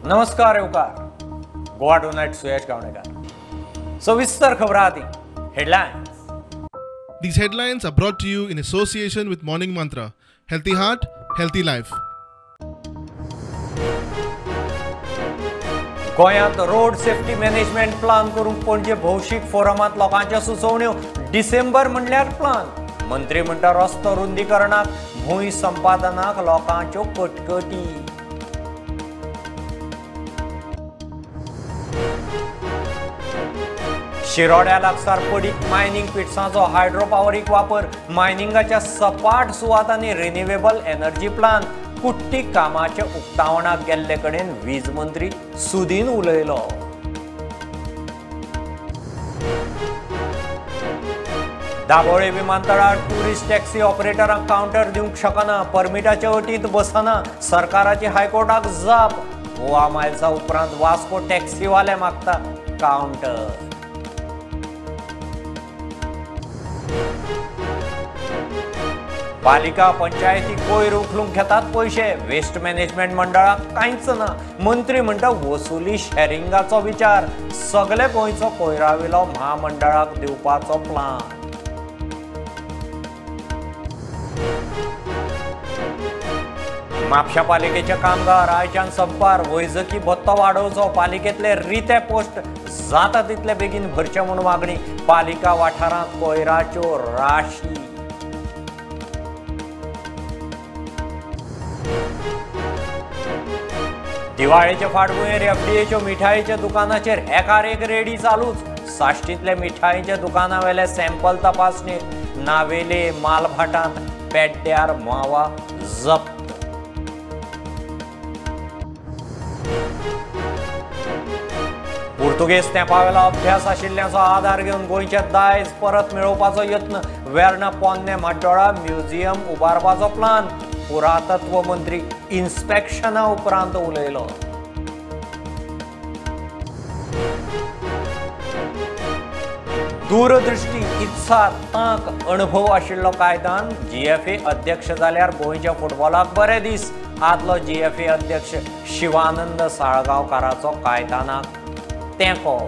नमस्कार येवकार गोवा टुनायट सुयश गावणेकर. सविस्तर खबरां आदी headlines. These headlines are brought to you in association with Morning Mantra. Healthy heart, healthy life. गोंयांत रोड सेफ्टी मॅनेजमेंट प्लान करूंक पणजे भौशीक फोरमांत लोकांच्यो सुचोवण्यो. डिसेंबर म्हणल्यार प्लान. मंत्री म्हणटा रस्तो रुंदीकरणाक, भूंय संपादनाक लोकांच्यो कटकटी. शिरोड्या लागसार पडीक मायनींग पिट्सांचो हायड्रो पावरीक वापर. मायनिंगाच्या सपाट सुवातांनी रिन्युएबल एनर्जी प्लान. कुट्टी कामाच्या उक्तावणाक गेल्ले कडेन वीज मंत्री सुदीन उलयलो. दाबोळे विमानतळार ट्युरिस्ट टॅक्सी ऑपरेटरांक कावंटर दिवंक शकना, परमिटाच्या अटींत बसना, सरकाराची हायकोर्टाक जाप. गोवा मायल्सा उपरांत वास्को टॅक्सीवाले मागता कावंटर. पालिका पंचायती कोयर उखलूंक घेतात पयशे, वेस्ट मॅनेजमेंट मंडळाक कांयच ना. मंत्री म्हणटा वसुली शॅरिंगाचो विचार, सगळे गोंयचो कोयराविलो म्हामंडळाक दिवपाचो प्लान. म्हापशा पालिकेचे कामगार आयच्यान संपार. वैजकी भत्तो वाडोवचो, पालिकेंतले रिते पोस्ट जाता तितले बेगीन भरचे म्हूण मागणी. पालिका वाठारांत कोयराच्यो राशी. दिवाळेचे फाटभुंयेर एफडीएच्यो मिठाईच्या दुकानाचेर एकार एक रेडी चालूच. साश्टींतल्या मिठाईच्या दुकानावेले सॅम्पल तपासणेक नावेले मालभाटांत पेड्ड्यार मावा जप्त. पुर्तुगेज तेंपावेलो अभ्यास आशिल्ल्याचो आदार घेवन गोंयचें दायज परत मेळोवपाचो यत्न. वेर्णा पोन्ने म्हाड्डोळा म्युझियम उबारपाचो प्लान. पुरातत्व मंत्री इन्स्पेक्शना उपरांत उलयलो. दूरदृष्टी, इत्सा, तांक, अणभव आशिल्लो कायदान जीएफए अध्यक्ष जाल्यार गोंयच्या फुटबॉलाक बरे दीस. आदलो जीएफए अध्यक्ष शिवानंद साळगांवकाराचो कायदानाक तेंको.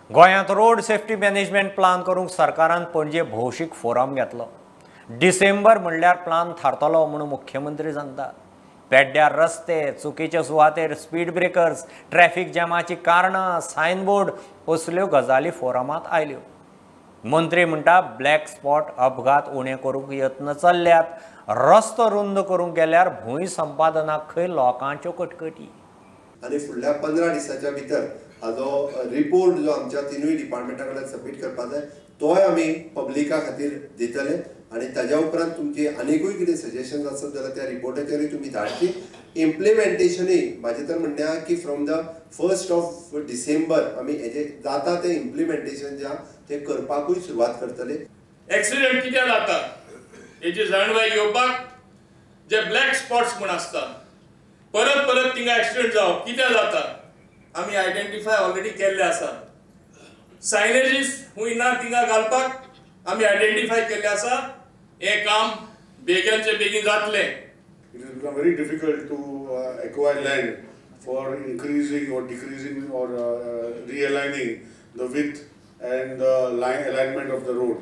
गोंयांत रोड सेफ्टी मॅनेजमेंट प्लान करूंक सरकारान पणजे भौशीक फोरम घेतलो. डिसेंबर म्हणल्यार प्लान थारतलो म्हूण मुख्यमंत्री सांगता. पेड्ड्यार रस्ते, चुकीच्या सुवातेर स्पीड ब्रेकर्स, ट्रॅफिक जॅमाची कारणां, सायनबोर्ड असल्यो गजाली फोरमांत आयल्यो. मंत्री म्हणटा ब्लॅक स्पॉट अपघात उणे करूंक यत्न चल्ल्यात. रस्तो रुंद करूंक गेल्यार भूंय संपादनाक खंय लोकांच्यो कटकटी. आनी फुडल्या 15 दिसाच्या भितर हाजो रिपोर्ट जो आमच्या तिनूय डिपार्टमेंटा कडल्यान सबमीट करपाक जाय तोय आमी पब्लिका खातीर दितले. आनी ताज्या उपरांत तुमची आनीकूय कितें सजेशन आसत जाल्यार त्या रिपोर्टाचेरूय तुमी धाडची. इम्प्लिमेंटेशनूय म्हाजें तर म्हणणें आहा की from the 1st of December आमी हेजें जाता तें इम्प्लिमेंटेशन जें आहा तें करपाकूय सुरवात करतले. एक्सिडंट कित्याक जाता हेजी जाणवाय घेवपाक जे ब्लॅक स्पॉट्स म्हूण आसता, परत परत थिंगा एक्सिडंट जावप कित्याक जाता आमी आयडेंटिफाय ऑलरेडी केल्ले आसा. सायनेजीस खूंय ना थिंगा घालपाक आमी आयडेंटिफाय केल्ले आसा. हें काम बेगीनचे बेगीन जातलें. It has become very difficult to acquire land for increasing or decreasing or realigning the width and the alignment of the road.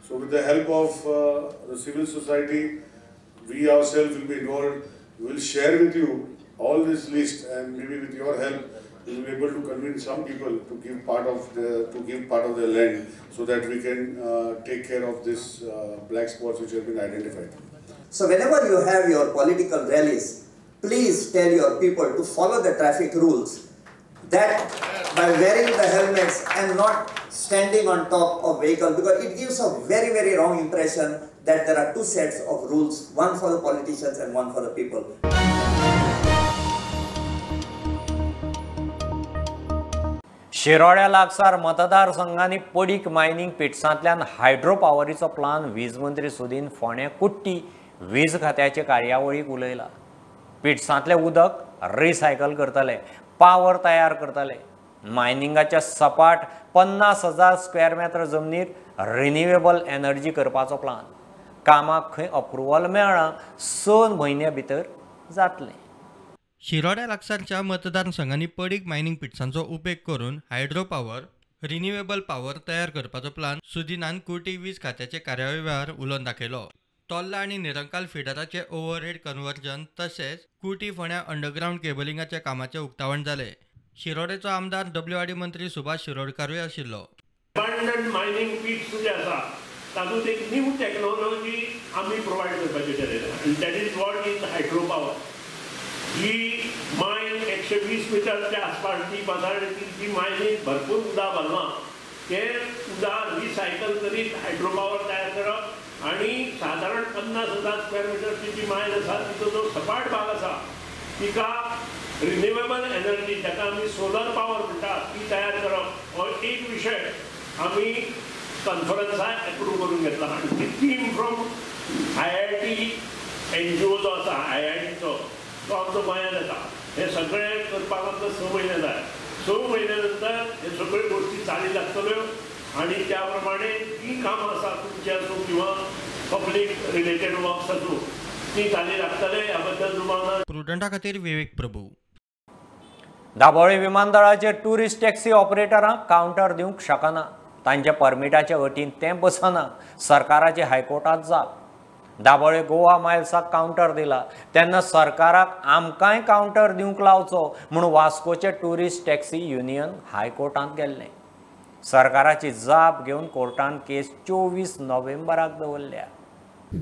So with the help of the civil society, we ourselves will be involved. We will share with you all this list, and maybe with your help, we will be able to convince some people to give part of their land, so that we can take care of this black spots which have been identified. So whenever you have your political rallies, please tell your people to follow the traffic rules, that by wearing the helmets and not standing on top of vehicle, because it gives a very, very wrong impression that there are two sets of rules, one for the politicians and one for the people. शिरोड्या लागसार मतदारसंघांनी पडीक mining पिट्सांतल्यान hydro पावरीचो plan वीज मंत्री सुदीन फोंडें कुट्टी वीज खात्याचे कार्यावळीक उलयला. पिट्सांतलें उदक recycle करतले, पावर तयार करतले. मायनिंगाच्या सपाट 50,000 स्क्वेअर मीटर जमनीर रिन्युएबल एनर्जी करपाचो प्लान. कामाक खंय अप्रुवल मेळ्ळां 6 म्हयन्या भितर जातलें. शिरोड्या लागसारच्या मतदारसंघांनी पडीक मायनिंग पिट्सांचो उपेग करून हायड्रो पावर, रिन्युएबल पावर तयार करपाचो प्लान सुदिनान कुर्टी वीज खात्याचे कार्यावळी वेळार उलोवन दाखयलो. तोल्ला आनी निरंकाल फिडराचे ओव्हरहेड कन्वर्जन तशेंच कुर्टी फोंड्या अंडरग्रावंड केबलिंगाच्या कामाचें उक्तावण जालें. शिरोडेचो आमदार डब्ल्यूआरडी मंत्री सुभाष शिरोडकारूय आशिल्लो. अबंडंट मायनिंग पिट्स जे आसा तातूंत एक न्यू टॅक्नोलॉजी आमी प्रोवायड करपाची ठरयला आनी that is what is hydro power. He mine 120 मिटरच्या आसपास डीप आसा आनी ती मायनीन भरपूर उदक भरलां, तें उदक रिसायकल करीत हायड्रो पावर तयार करप आनी सादारण 50,000 स्क्वेअर मिटरची जी मायन आसा तिचो जो सपाट भाग आसा तिका रिन्युएबल एनर्जी जाका आमी सोलर पावर म्हणटा ती तयार करप हो एक विशय आमी कॉन्फरन्साक एप्रूव करून घेतला. आनी ती team from IIT NGO जो आसा आयआयटीचो तो आमचो गोंयांत येता. हे सगळें करपाक आमकां 6 म्हयने जाय. 6 म्हयन्या नंतर हे सगळ्यो गोश्टी चाली लागतल्यो आनी त्या प्रमाणे जी कामां आसा तुमची आसूं किंवा पब्लीक रिलेटेड वर्क्स आसूं ती चाली लागतले ह्या बद्दल दुबाव ना. प्रुडंटा खातीर विवेक प्रभू. दाबोळी विमानतळाचेर ट्युरिस्ट टॅक्सी ऑपरेटरांक कावंटर दिवंक शकना, तांच्या परमिटाच्या अटीन तें बसना. सरकाराची हायकोर्टांत जाप. दाबोळे गोवा मायल्साक कावंटर दिला तेन्ना सरकाराक आमकांय कावंटर दिवंक लावचो म्हूण वास्कोचे ट्युरिस्ट टॅक्सी युनियन हायकोर्टांत गेल्लें. सरकाराची जाप घेवन कोर्टान केस 24 नोव्हेंबराक दवरल्या.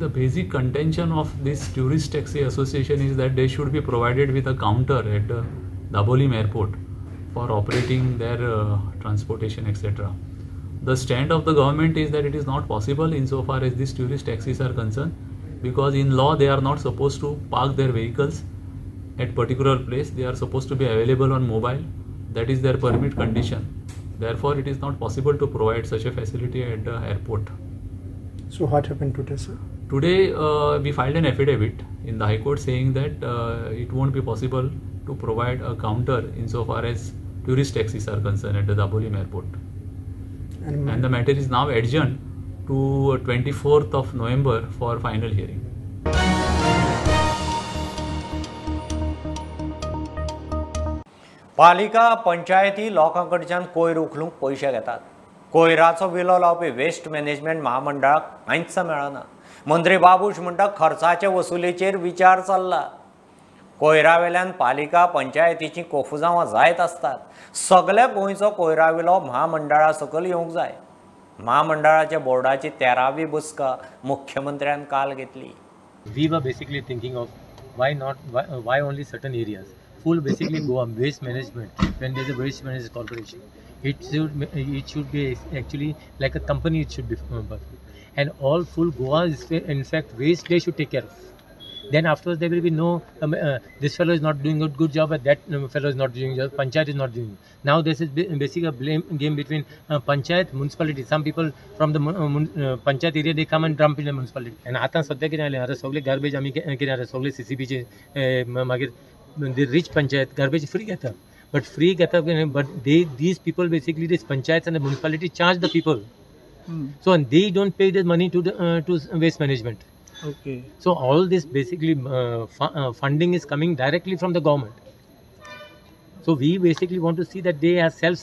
The basic contention of this tourist taxi association is that they should be provided with a counter at the Dabolim airport for operating their transportation, etc. The stand of the government is that it is not possible insofar as these tourist taxis are concerned, because in law they are not supposed to park their vehicles at particular place. They are supposed to be available on mobile. That is their permit condition. Therefore, it is not possible to provide such a facility at the airport. So what happened today, sir? Today we filed an affidavit in the High Court saying that it won't be possible to provide a counter insofar as tourist taxis are concerned at the Dabolim airport. And the matter is now adjourned to 24th of November for final hearing. पालिका पंचायती लोकां कडच्यान कोयर उखलूंक पयशे घेतात. कोयराचो विलो लावपी waste management महामंडळाक कांयच मेळना. मंत्री बाबूश म्हणटा खर्चाचे वसुलीचेर विचार चल्ला. कोयरावेल्यान पालिका पंचायतीची कोफुजांवां जायत आसतात. सगल्या गोंयचो कोयरा विलो महामंडळा सकयल येवंक जाय. महामंडळाच्या बोर्डाची 13वी बसका मुख्यमंत्र्यान काल घेतली. We were basically thinking of why not, why only certain areas. Full basically Goa waste management, when there is a waste management corporation, it should be actually like a company, it should be, and all full Goa is in fact waste they should take care of. Then afterwards there will be no this fellow is not doing a good job and that fellow is not doing job, panchayat is not doing. Now this is basically a blame game between panchayat, municipality. Some people from the panchayat area they come and dump in the municipality. And आता सध्या कितें जालें, आतां सगळे garbage आमी कितें जाता, सगळे CCB चे मागीर the rich panchayat garbage free घेता, but free घेता, but they these people basically this panchayats and the municipality charge the people. So and they don't pay the money to the to waste management. Okay. So all this basically funding is coming directly from the government. So we basically want to see that they are self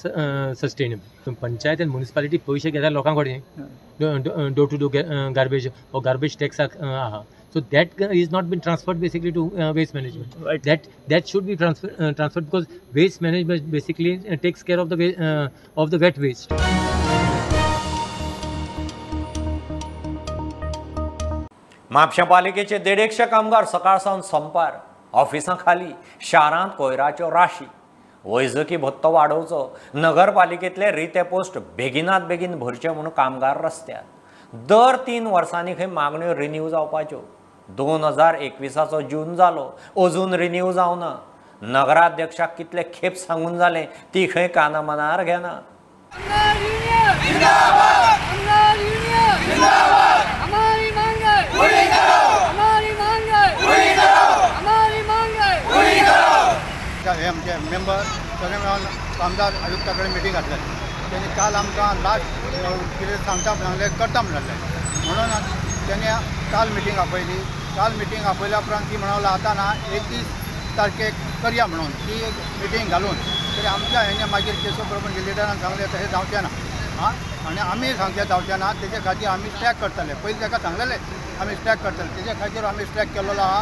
sustainable. So panchayat and municipality पैसे घेता लोकां कडेन door to door garbage or garbage tax आहा. So that is not been transferred basically to waste management. Right. That should be transferred because waste management basically takes care of the wet waste. म्हापशें पालिकेचे 150 कामगार सकाळ सावन संपार, ऑफिसां खाली, शारांत कोयराच्यो राशी. वैजकी भत्तो वाडोवचो, नगरपालिकेतले रिते पोस्ट बेगिनात बेगीन भरचे म्हणून कामगार रस्त्यार. दर 3 वर्सांनी खंय मागण्यो रिन्यू जावपाच्यो. 2021 जून जालो, अजून रिन्यू जावना. नगराध्यक्षाक कितले खेप सांगून जालें, ती खंय काना मनार घेना. हे आमचे मेंबर सगळे मेळून कामदार आयुक्ता कडेन मिटींग घातले. तेणी काल आमकां लास्ट कितें सांगता म्हणलें, करता म्हणलें, म्हणून तेणे काल मिटींग आपयली. काल मिटींग आपयल्या उपरांत ती म्हणून आतां ना 31 तारखेक करया म्हणून ती एक मिटींग घालून तरी आमच्या हेणे मागीर केशव प्रभू लिडरान सांगलें तशें जावचें ना. आं, आनी आमी सांगचें जावचें ना, तेजे खातीर आमी स्ट्रायक करतले. पयलीं ताका सांगलेलें आमी स्ट्रायक करतले, तेजे खातीर आमी स्ट्रायक केल्लो आहा.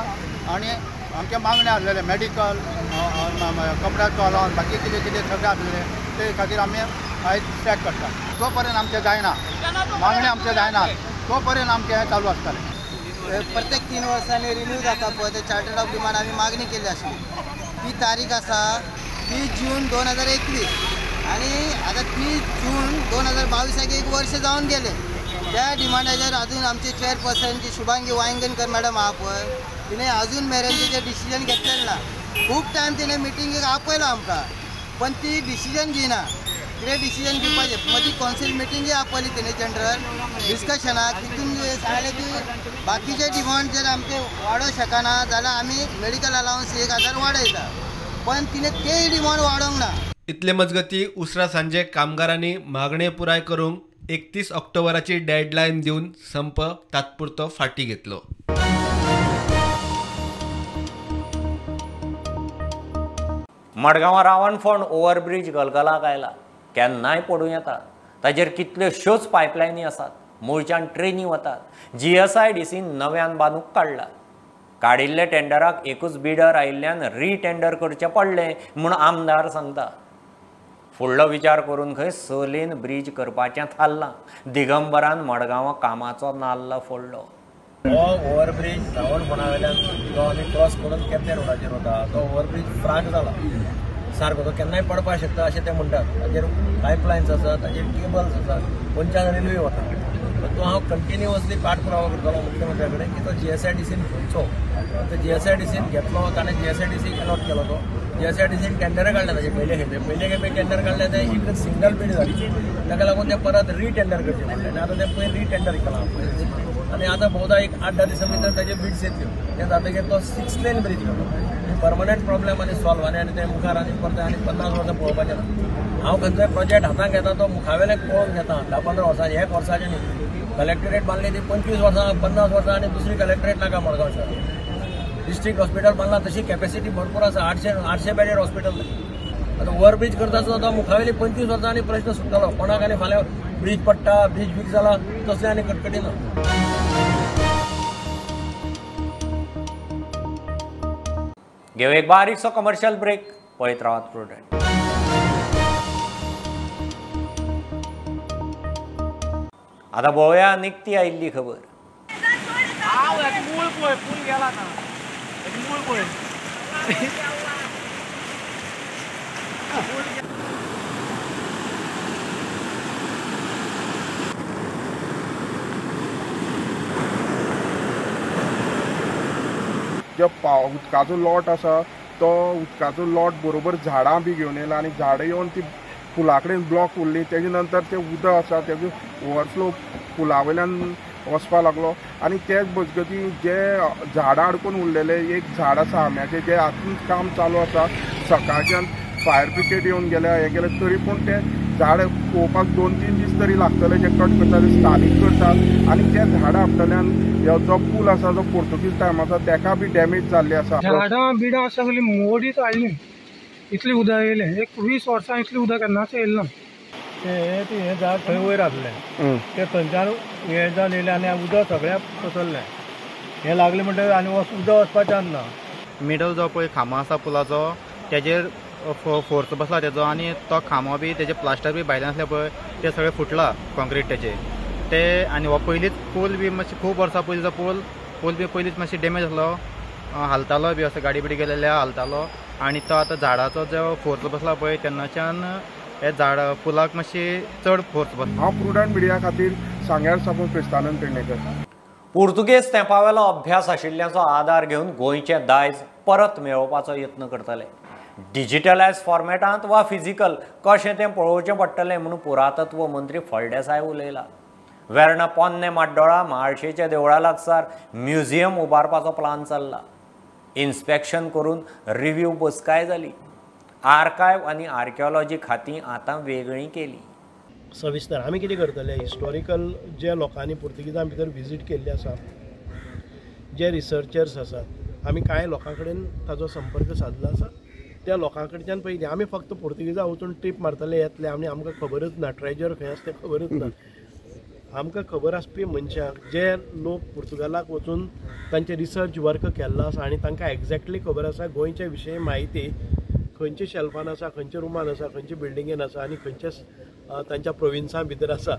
आनी आमचे मागणे आसलेले मेडिकल, कपड्याचो अलावन्स, बाकी कितें कितें सगळें आसलेलें, ते खातीर आमी आयज स्ट्रायक करता. जो पर्यंत आमचें जायना, मागणें आमचें जायना, तो पर्यंत आमचें हें चालू आसतलें. प्रत्येक 3 वर्सांनी रिन्यू जाता पळय ते चार्टर्ड ऑफ डिमांड आमी मागणी केली आसली. ती तारीख आसा 30 जून 2021 आनी आतां 30 जून 2022 एक वर्ष जावन गेलें. त्या डिमांडाचेर अजून आमचे चेअरपर्सन जी शुभांगी वायंगणकर मॅडम आहा पळय, तिणें अजून मेरेन तेजें डिसिजन घेतलेलें ना. खूब टायम तिणें मिटिंगेक आपयलो आमकां, पण ती डिसिजन घेयना. कितें डिसिजन घेवपाचें मदीं कौन्सिल मिटिंगय आपयली तिणें जनरल डिस्कशनाक, तितून सांगलें की बाकीचे डिमांड जर आमचे वाडोवंक शकना जाल्यार आमी मेडिकल अलावन्स 1000 वाडयता, पण तिणें तेय डिमांड वाडोवंक ना. इतले मजगती उसरा सांजे कामगारांनी मागणे पुराय करूंक 31 ऑक्टोबराची डेडलायन दिवन संप तात्पुरतो फाटी घेतलो. मडगांवां रावणफोंड ओव्हरब्रीज गलगलाक आयला, केन्नाय पडूं येता. ताजेर कितल्योश्योच पायपलायनी आसात, मुळच्यान ट्रेनी वतात. GSIDC नव्यान बांदूंक काडला. काडिल्ले टेंडराक एकूच बिडर आयिल्ल्यान रिटेंडर करचें पडलें म्हूण आमदार सांगता. फुडलो विचार करून खंय 6 लेन ब्रीज करपाचें थारलां. दिगंबरान मडगांवां कामाचो नाल्ल फोडलो. हो ओव्हरब्रीज रावणफोंडा वयल्यान जो आमी क्रॉस करून केपें रोडाचेर वता तो ओव्हरब्रीज फ्राक जाला सारको, तो केन्नाय पडपाक शकता अशें ते म्हणटात. ताजेर पायपलायन्स आसा, ताजेर केबल्स आसा, खंयच्यान रेल्वे वता. तो हांव कंटिन्युअसली पाठपुरावा करतालो मुख्यमंत्र्या कडेन की तो GSIDCन घेवचो. तो GSIDCन घेतलो, ताणें GSIDCक अलॉट केलो. तो GSIDCन टेंडर काडलें ताजे पयले खेपे, पयले खेपे टेंडर काडलें तें एक सिंगल बीड जाली, ताका लागून तें परत रिटेंडर करचें पडलें आनी आतां तें पयर रिटेंडर केलां आनी आतां भोवदा एक 8-10 दिसां भितर ताजे बिड्स येतल्यो. तें जातकीर तो 6 लेन ब्रीज करता. परमनंट प्रॉब्लेम आनी सॉल्व आनी आनी ते मुखार आनी परते आनी 50 वर्सां पळोवपाचें ना. हांव खंयचोय प्रोजेक्ट हातांत घेता तो मुखावेले पळोवन घेता, 10-15 वर्सां, एक वर्साचें न्ही. कलेक्टरेट बांदली ती 25 वर्सां 50 वर्सां आनी दुसरी कलेक्टरेट नाका मडगांव शहरांत. डिस्ट्रिक्ट हॉस्पिटल बांदलां तशी कॅपेसिटी भरपूर आसा, 800 बेडेड हॉस्पिटल. आतां ओव्हरब्रीज करता आसतना तो मुखावेली 25 वर्सां आनी प्रश्न सुट्टलो. कोणाक आनी फाल्यां ब्रीज पडटा, ब्रीज वीक जाला तसलें आनी कटकटी ना. घेऊ एक बारीकसो कमर्शियल ब्रेक, पळयत रावात प्रुडंट. आतां पळोवया निकती आयिल्ली खबर. मूळ पळय, पूल गेला ना, मूळ पळय. जो उदकाचो लोट आसा तो उदकाचो लोट बरोबर झाडां बी घेवन येयला आनी झाडां येवन ती पुला कडेन ब्लॉक उरली. तेजे नंतर तें उदक आसा तेजो ओवरफ्लो पुला वयल्यान वचपा लागलो आनी तेच मजगती जे झाडां अडकून उरलेले, एक झाड आसा आंब्याचें जें आजून काम चालू आसा, सकाळच्यान फायर ब्रिगेड येवन गेल्या हें गेलें तरी पूण तें झाड पळोवपाक 2-3 दीस तरी लागतले. जे कट करता ते स्थानीक करतात आनी ते झाडां आपटल्यान जो पूल आसा जो पोर्तुगीज टायमाचो तेका बी डॅमेज जाल्ली आसा. झाडां बिडां सगळीं मोडीत हाडली, इतली उदक येयलें. एक 20 वर्सां इतलें उदक केन्नाच येयलें ना. तें हें झाड थंय वयर आसलें, तें थंयच्यान हें जावन येयलें आनी उदक सगळ्याक पसरलें. हें लागलें म्हणटकीर आनी उदक वचपाचें ना. मिडल जो पळय खांबो आसा पुलाचो तेजेर फोर्स बसला तेजो आनी तो खांबो बी तेजे प्लास्टर बी भायल्यान आसलें पळय तें सगळें फुटलां कॉन्क्रीट तेजें ते. आनी हो पयलींच पूल बी मातशी खूब वर्सां पयलींचो पूल बी पयलींच मातशी डॅमेज आसलो, हालतालो बी असो गाडी बिडी गेलेल्या हालतालो. आनी तो आतां झाडाचो जो फोर्स बसला पळय तेन्नाच्यान हे झाड पुलाक मातशी चड फोर्स बसला. हांव प्रुडंट मिडिया खातीर सांग्यार साकून क्रिस्तानंद पेडणेकर. पुर्तुगेज तेंपावेलो अभ्यास आशिल्ल्याचो आदार घेवन गोंयचें दायज परत मेळोवपाचो यत्न करतले. डिजिटलायज फॉर्मेटांत वा फिजिकल कशें तें पळोवचें पडटलें म्हणून पुरातत्व मंत्री फळदेसाय उलयला. वेर्णा पोन्ने माड्डोळा म्हाळशेच्या देवळा लागसार म्युझियम उबारपाचो प्लान चल्ला. इन्स्पेक्शन करून रिव्ह्यू बसकाय जाली. आर्कायव आनी आर्किओलॉजी खातीं आतां वेगळीं केली. सविस्तर आमी कितें करतले, हिस्टॉरिकल जे लोकांनी पुर्तुगीजां भितर विजीट केल्ली आसा, जे रिसर्चर्स आसात, आमी कांय लोकां कडेन ताजो संपर्क सादलो आसा. त्या लोकां कडच्यान पयलीं आमी फक्त पुर्तुगीजां वचून ट्रीप मारतले येतले आनी आमकां खबरच ना ट्रेजर खंय आसा तें खबरच ना. आमकां खबर आसपी मनशांक जे लोक पुर्तुगालाक वचून तांचे रिसर्च वर्क केल्लो आसा आनी तांकां एग्जॅक्टली खबर आसा गोंयच्या विशयी म्हायती खंयच्या शेल्फान आसा, खंयच्या रुमान आसा, खंयच्या बिल्डिंगेन आसा आनी खंयच्या तांच्या प्रोविन्सां भितर आसा,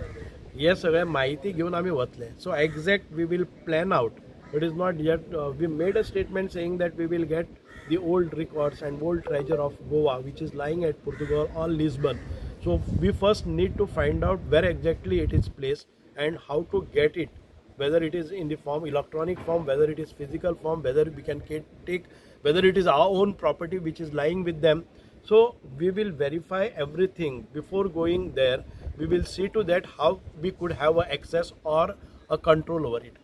हे सगळें म्हायती घेवन आमी वतले. So exact we will plan out. It is not yet, we made a statement saying that we will get the old records and old treasure of Goa which is lying at Portugal or Lisbon. So we first need to find out where exactly it is placed and how to get it, whether it is in the form, electronic form, whether it is physical form, whether we can take, whether it is our own property which is lying with them. So we will verify everything before going there. We will see to that how we could have a access or a control over it.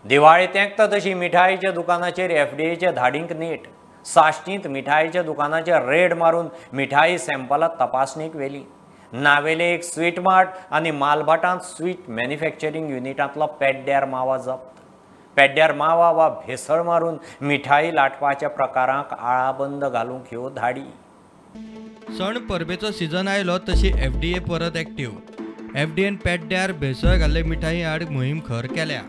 Diwali तेंकता तशी मिठाईच्या दुकानाचेर एफडीएच्या धाडींक नेट. साश्टींत मिठाईच्या दुकानाचेर red मारून मिठाई सॅम्पलां तपासणेक व्हेली. नावेले एक sweet mart आनी मालभाटांत sweet manufacturing युनिटांतलो पेड्ड्यार मावा जप्त. पेड्ड्यार मावा वा भेसळ मारून मिठाई लाटपाच्या प्रकारांक आळाबंद घालूंक ह्यो धाडी. सण परबेचो सिजन आयलो तशी एफडीए परत एक्टीव. एफडीएन पेड्ड्यार भेसळ घाल्ले मिठाई आड मोहीम खर केल्या.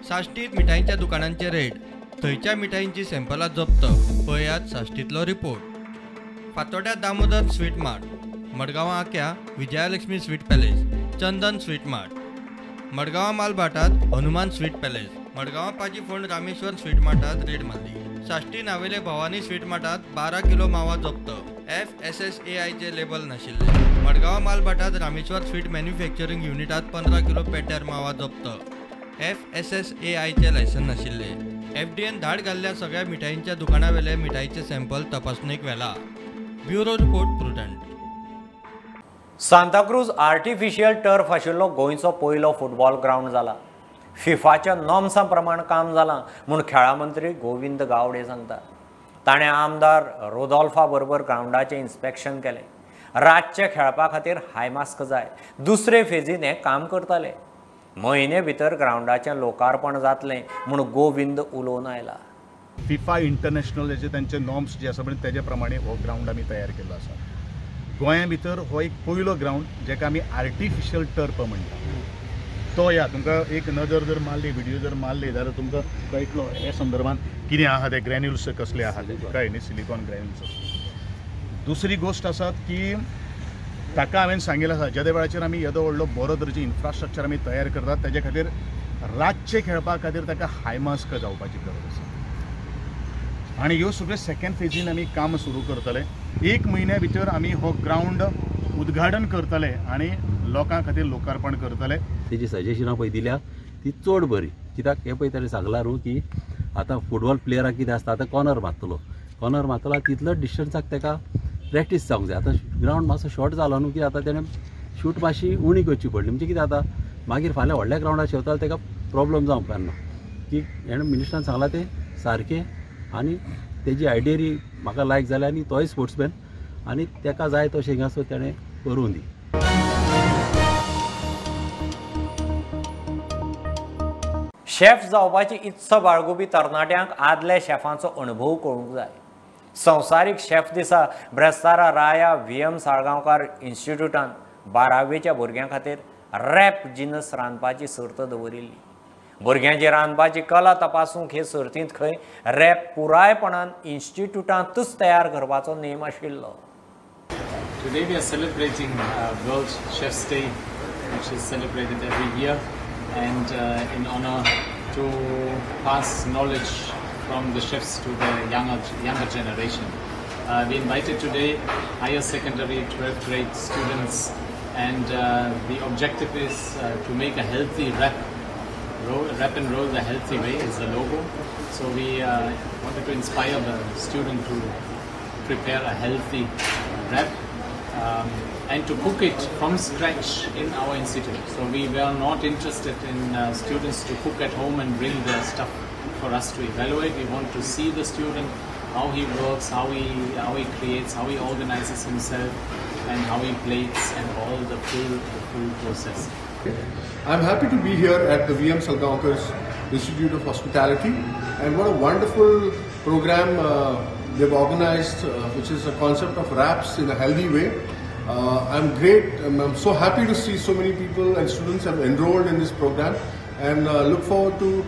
साश्टीत मिठाईच्या दुकानांचे रेड, थंयच्या मिठाईंची सॅम्पलां जप्त. पळयात साश्टींतलो रिपोर्ट. फातोड्या दामोदर स्वीट मार्ट, मडगांवां Akya Vijayalakshmi sweet palace, Chandan sweet mart, मडगांवां मालभाटांत हनुमान स्वीट पॅलेस, मडगांवां पाजी फोंड रामेश्वर स्वीट मार्टांत रेड मारली. साश्टी नावेले भवानी स्वीट मार्टांत 12 किलो मावा जप्त. FSSAIचे लेबल नाशिल्ले. मडगांवां मालभाटांत रामेश्वर स्वीट मॅन्युफॅक्चरींग युनिटांत 15 किलो पेड्ड्यार मावा जप्त. FSSAIचे लायसन नाशिल्ले. एफडीएन धाड घाल्ल्या सगळ्या मिठाईंच्या दुकानावेले मिठाईचे sample तपासणेक व्हेला. Bureau report, Prudent. Santacruz artificial turf आशिल्लो गोंयचो पयलो फुटबॉल ग्रावंड जाला. फिफाच्या नॉर्म्सां प्रमाण काम जालां म्हूण खेळां मंत्री गोविंद गावडे सांगता. ताणें आमदार रोदोल्फा बरोबर ग्रावंडाचें इन्स्पेक्शन केलें. रातचें खेळपा खातीर हायमास्क जाय. दुसरे फेजीन हें काम करताले. म्हयने भितर ग्रावंडाचें लोकार्पण जातलें म्हूण गोविंद उलोवन आयला. फिफा इंटरनॅशनल जे तांचे नॉर्म्स जे आसा पळय तेजे प्रमाणे हो ग्रावंड आमी तयार केल्लो आसा. गोंया भितर हो एक पयलो ग्रावंड जेका आमी आर्टिफिशियल टर्फ म्हणटा. तो ह्या तुमकां एक नजर जर मारली, व्हिडियो जर मारली जाल्यार तुमकां कळटलो हे संदर्भान कितें आहा ते ग्रॅन्युल्स कसले आहा ते, कळ्ळें न्ही, सिलिकॉन ग्रॅन्युल्स. दुसरी गोश्ट आसा की ताका हांवें सांगिल्लें आसा जेदे वेळाचेर आमी येदो व्हडलो बरो तरेचें इन्फ्रास्ट्रक्चर आमी तयार करतात तेजे खातीर रातचें खेळपा खातीर ताका हायमास्क जावपाची गरज आसा. आनी ह्यो सगळ्यो सेकेंड फेजीन आमी काम सुरू करतले. एक म्हयन्या भितर आमी हो ग्रावंड उद्घाटन करतले आनी लोकां खातीर लोकार्पण करतले. तेजी सजेशनां पळय दिल्या ती चड बरी, कित्याक हें पळय ताणें सांगलां न्हू की आतां फुटबॉल प्लेयराक कितें आसता, आतां कॉर्नर मारतलो, कॉर्नर मारतलो तितलो डिस्टन्साक ताका प्रॅक्टीस जावंक जाय. आतां ग्रावंड मातसो शॉर्ट जालो न्हू की आतां तेणें शूट मातशी उणी करची पडली, म्हणजे कितें आतां मागीर फाल्यां व्हडल्या ग्रावंडार शेवता ताका प्रॉब्लम जावंक पारना. की हेणें मिनिस्टरान सांगलां तें सारकें आनी तेजी आयडियरी म्हाका लायक जाली आनी तोय स्पोर्ट्समॅन आनी ताका जाय तशें हिंगासर तेणें करूं दी. शेफ जावपाची इत्सा बाळगुपी तरणाट्यांक आदल्या शेफांचो अणभव कळूंक जाय. संवसारीक शेफ दिसा ब्रेस्तारा राया व्ही.एम. साळगांवकार इन्स्टिट्यूटान 12वेच्या भुरग्यां खातीर रॅप जिनस रांदपाची सर्त दवरिल्ली. भुरग्यांची रांदपाची कला तपासूंक हे सर्तींत खंय रॅप पुरायपणान इन्स्टिट्यूटांतूच तयार करपाचो नेम आशिल्लो. Today we are celebrating World Chef's Day, which is celebrated every year, and in honor to pass knowledge from the chefs to the younger generation. We invited today higher secondary 12th grade students, and the objective is to make a healthy wrap. Wrap and roll the healthy way is the logo. So we wanted to inspire the student to prepare a healthy wrap and to cook it from scratch in our institute. So we were not interested in students to cook at home and bring their stuff for us to evaluate. We want to see the student how he works, how he creates, how he organizes himself, and how he plates, and all the full process. I'm happy to be here at the VM Salgaonkar's Institute of Hospitality, and what a wonderful program they've organized, which is a concept of wraps in a healthy way. I'm great. I'm so happy to see so many people and students have enrolled in this program, and look forward to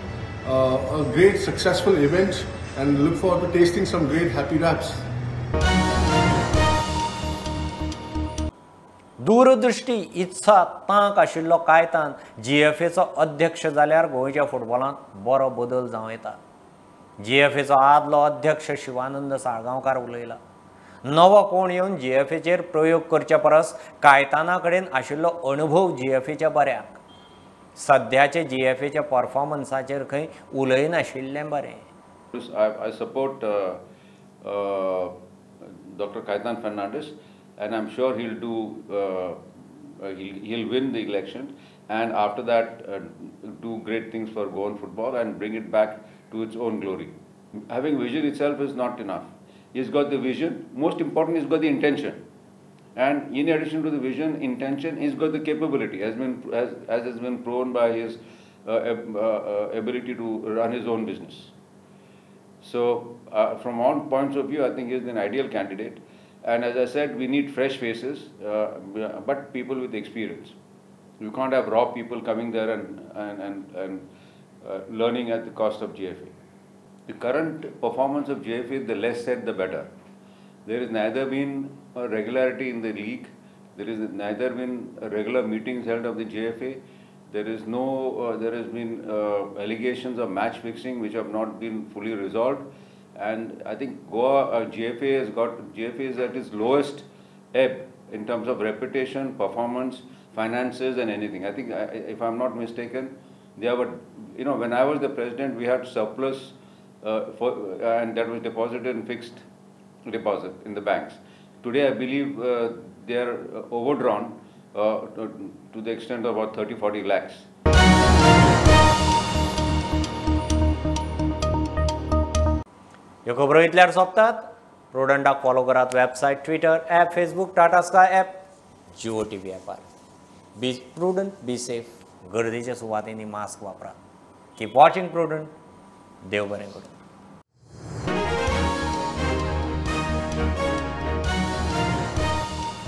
a great successful event, and look forward to tasting some great happy wraps. दूरदृष्टी इत्सा तांक आशिल्लो कायतान जीएफएचो अध्यक्ष जाल्यार गोंयच्या फुटबॉलांत बरो बदल जावं येता. जीएफएचो आदलो अध्यक्ष शिवानंद साळगांवकार उलयला. नवो कोण येवन जीएफएचेर प्रयोग करचे परस कायताना कडेन आशिल्लो अणभव जीएफएच्या बऱ्याक. सद्याचे जीएफएच्या परफॉर्मन्साचेर खंय उलयनाशिल्लें बरें. I support Dr. Caitan Fernandes, and I'm sure he'll do. He'll win the election, and after that, do great things for Goan football and bring it back to its own glory. Having vision itself is not enough. He's got the vision. Most important, he's got the intention, and in addition to the vision, intention, he's got the capability, as has been proven by his ability to run his own business. So, from all points of view, I think he's an ideal candidate. And as I said, we need fresh faces, but people with experience. You can't have raw people coming there and learning at the cost of GFA. The current performance of GFA, the less said, the better. There has neither been a regularity in the league. There is neither been regular meetings held of the GFA. There is no, there has been allegations of match fixing which have not been fully resolved. And I think Goa GFA is at its lowest ebb in terms of reputation, performance, finances, and anything. I think, if I'm not mistaken, they have a, you know, when I was the president, we had surplus and that was deposited in fixed deposit in the banks. Today, I believe they are overdrawn to the extent of about 30-40 lakhs. ह्यो खबरो इतल्यार सोंपतात. प्रुडंटाक follow करात website, Twitter, app, Facebook, Tata Sky app, Jio TV ॲपार. Be prudent, be safe. गर्देच्या सुवातींनी mask वापरात. Keep watching prudent. देव बरें करूं.